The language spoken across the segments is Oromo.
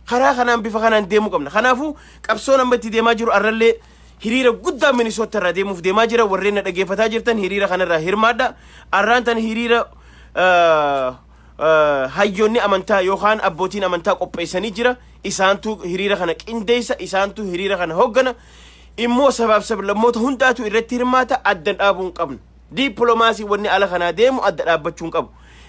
Karaa kanaan, bifa kanaan deemuu qabna. Kanaafuu qabsoon amma itti deemaa jiru, arrallee hiriira guddaa Minisoota irraa deemuuf deemaa jira. Warreen na dhageeffataa jirtan, hiriira kanarraa hirmaadha. Arraan tan hiriira hayyoonni amantaa yookaan abbootiin amantaa qopheessanii jira. Isaantu hiriira kana qindeessa, isaantu hiriira kana hoggana. Immoo sabaaf sablammoota hundaatu irratti hirmaata. Adda dhaabuu hin qabnu. Dippiloomaasii wanni ala kanaa deemu adda dhaabbachuu hin qabu.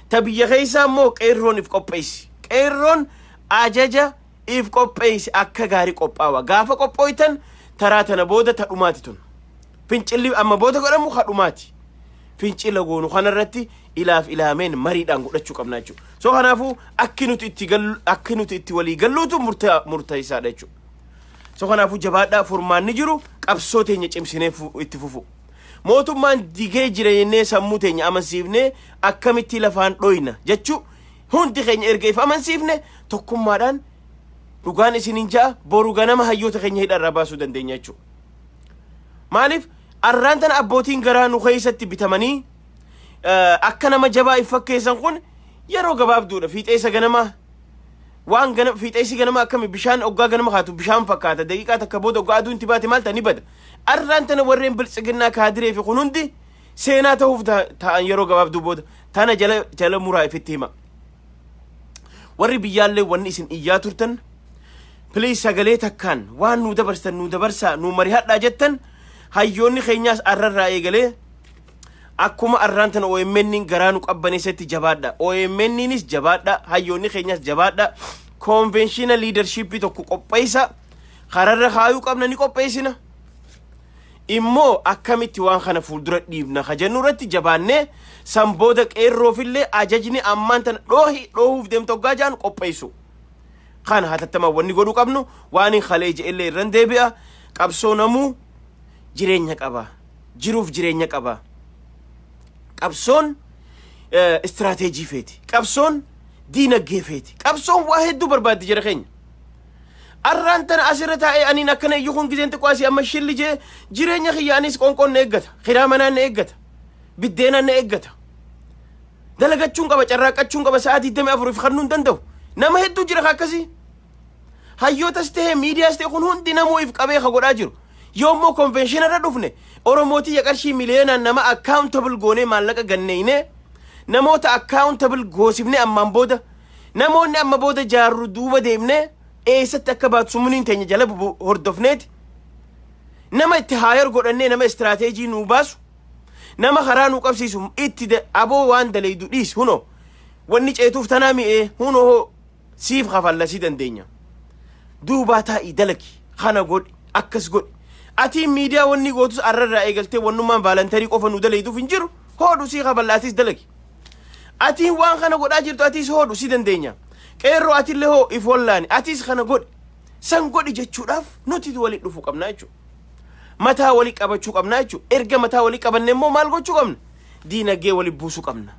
Ta biyya keessaa immoo qeerroon if qopheessi. Qeerroon ajaja if qopheessi, akka gaarii qophaawa. Gaafa qophooytan taraa tana booda ta dhumaati tun. Fincilli amma booda godhamu ka dhumaati. Fincila goonu kanarratti ilaaf ilaameen mariidhaan godhachuu qabna jechuudha. So kanaafuu akki nuti itti walii galluutu murteessaadha jechuudha. So kanaafuu jabaadhaa. Furmaanni jiru qabsoo teenya cimsinee itti fufu. Mootummaan digee jira jennee sammuu teenya amansiifnee akkamitti lafaan dhoyna jechuu hundi keenya erga if amansiifne, tokkummaadhaan, dhugaan isiniin ja'a, boru ganama hayyoota keenya hidha irraa baasuu dandeenya jechuudha. Maaliif arraan tana abbootiin garaa nu keessatti bitamanii akka nama jabaa if fakkeessan kun yeroo gabaabduudha. Fiixeessa ganamaa waan gana fiixeessi ganama akkami bishaan oggaa ganama kaatu bishaan fakkaata, daqiiqaa takka booda oggaa aduun itti baate maal ta'a? Ni bada. Arraan tana warreen biltsiginnaa kaadiree fi kun hundi seenaa ta'uuf ta'an yeroo gabaabduu booda. Tana jala jala muraa ifitti hima. Warri biyyaallee wanni isin iyyaa turtan, "Please, sagalee takkaan waan nuu dabarsan nuu dabarsaa, nuu marihadhaa," jettan, hayyoonni keenyaas arrarraa eegalee akkuma arraan tana OMN garaa nu qabbaneessatti jabaadha. OMNnis jabaadha. Hayyoonni keenyas jabaadha. Convention leadershipii tokko qopheessa. Kararra kaayuu qabna, ni qopheessina. Immoo akkamitti waan kana fuuldura dhiibna ka jennu irratti jabaannee, san booda qeerroofillee ajajni ammaan tana dhoohi dhoohuuf deemtu hoggaa jaan qopheessu. Kana hatattamaan wanni godhuu qabnu waan hin kalee je'ellee irran deebi'a. Qabsoo namuu jireenya qaba. Jiruuf jireenya qaba. Qabsoon istiraateejii feeti. Qabsoon diinagdee feeti. Qabsoon waa hedduu barbaaddi jira keenya. Arraan tana asirra taa'ee aniin akkana iyyuu kun gizeen xiqqoo asii amma shilli jee, jireenya kiyya anis qoonqoon na eeggata. Kiraa manaan na eeggata. Biddeenaan na eeggata. Dalagachuun qaba, carraaqqachuun qaba, sa'aatii 24 if kannuu hin danda'u. Nama hedduu jira ka akkasii. Hayyootas ta'e, miidiyaas ta'e, kun hundi namuu if qabee ka godhaa jiru. Yoommoo convention irra dhufne, Oromootii qarshii miliyoonaan nama accountable goonee, maallaqa ganneeyne, namoota accountable goosifne, ammaan booda namoonni amma booda jaarru duuba deemne, eessatti akka baatu summuniin teenya jala hordofneeti, nama itti hire godhannee, nama istiraateejii nuu baasu, nama karaa nuu qabsiisu itti aboo waan daleeydu dhiis, hunoo wanni ceetuuf tanaa mi'ee, hunoo siif kafallasii dandeenya, duubaa taa'ii dalagi, kana godhi, akkas godhi. Atiin miidiyaa wanni gootus arrarraa eegaltee wannummaan voluntary qofa nu daleeyduuf hin jiru, hoodhu, sii kafalla, atis dalagi. Atiin waan kana godhaa jirtu, atis hoodhu, si dandeenya. Qeerroo, atillee hoo if wallaani, atis kana godhi, san godhi jechuudhaaf nuti walitti dhufuu qabna jechuudha. Mataa walii qabachuu qabna jechuudha. Erga mataa walii qabanne immoo maal gochuu qabna? Diinagdee walii buusuu qabna.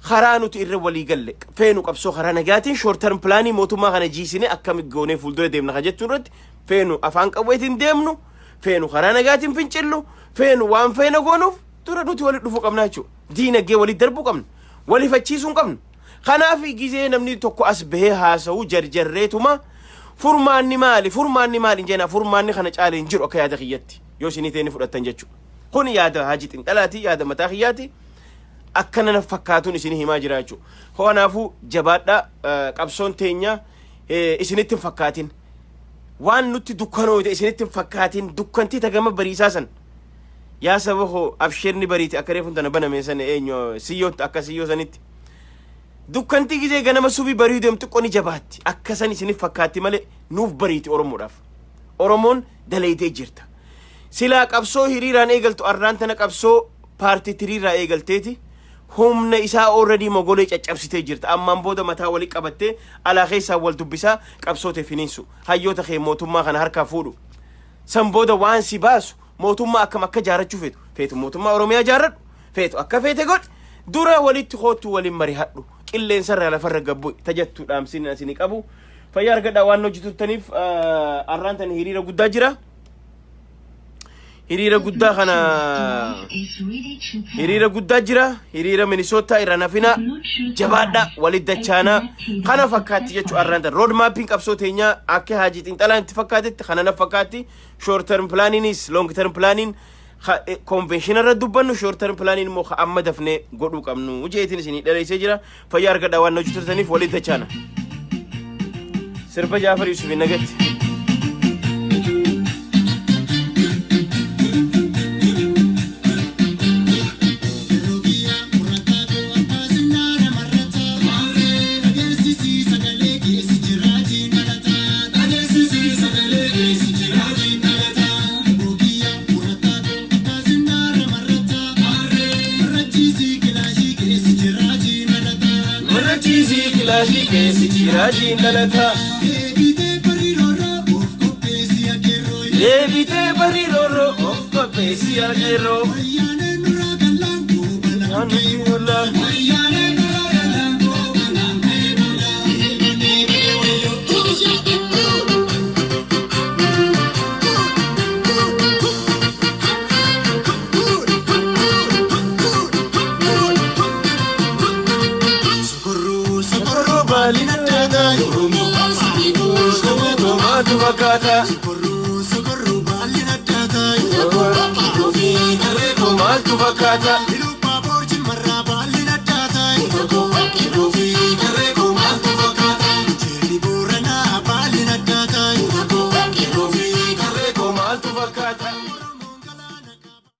Karaa nuti irra walii galle, feenu qabsoo karaa nagaatiin, short term planii mootummaa kana jiisine akkami goonee fuuldura deemna ka jechuu irratti, feenu afaan qawweetiin deemnu, feenu karaa nagaatiin fincillu, feenu waan feena goonuuf dura nuti walitti dhufuu qabna jechuudha. Diinagdee walitti darbuu qabna. Walifachiisuu hin qabnu. Kanaaf gizee namni tokko as bahee haasa'u jarjarreetuma "Furmaanni maali? Furmaanni maali?" jenna. Furmaanni kana caalee hin jiru akka yaada kiyyatti, yoo isinii ta'e ni fudhattan jechuudha. Kun yaada Haji Xinxalaati, yaada mataa kiyyaati. Akkana na fakkaatuun isinii himaa jira jechuudha. Kanaafuu jabaadhaa. Qabsoon teenya isinitti hin fakkaatin. Waan nutti dukkanoote isinitti hin fakkaatin. Dukkantii tagama bariisaa san. Yaa saba koo, absheerni bariiti, akka reefuun tana baname san, eenyu, siyyootti, akka siyyoo sanitti. Dukkantii gizee ganama subii barii deemtu xiqqoo ni jabaatti. Akka san isiniif fakkaatti malee nuuf bariiti Oromoodhaaf. Oromoon daleeytee jirta. Silaa qabsoo hiriiraan eegaltu arraan tana qabsoo paartii tiriirraa eegalteeti. Humna isaa already mogolee caccabsitee jirta. Ammaan booda mataa walii qabattee alaa keessaa wal dubbisaa qabsoo ta'e finiinsu. Hayyoota kee mootummaa kana harkaa fuudhu. San booda waan si baasu mootummaa akkam akka jaarachuu feetu. Feetu mootummaa Oromiyaa jaarradhu. Feetu akka feete godhi. Dura walitti koottu, waliin marihadhu. Qilleensarraa lafarra gabbu tajattuu dhaamsin asinii qabu. Fayyaa argadhaa. Waan hojjetuttaniif arraan tana hiriira guddaa jira. Hiriira guddaa kana, hiriira guddaa jira. Hiriira Minisootaa irra nafinaa, jabaadha, walit dachaanaa. Kana fakkaatti jechuu arraan tan road mapping qabsoo teenyaa akka Haajii Xinxalaan itti fakkaatetti kana na fakkaatti. Short term planningiis, long term planning convention irra dubbannu, short term planning immoo ka amma dafnee godhuu qabnu jeetiin isinii dhaleessee jira. Fayyaa argadhaa. Waan hojii turtaniif walit dachaana. Sirba Jaafar Yusuf nagatti. Murrachiisii kilaashii keessi jiraajiin dhalataa. Deebitee barii roorroo of qopheessi ajeerroo. Wayyaanee nurraa. Sokorruu baaliin addaataa, maaltu fakkaata? Maaltu fakkaata?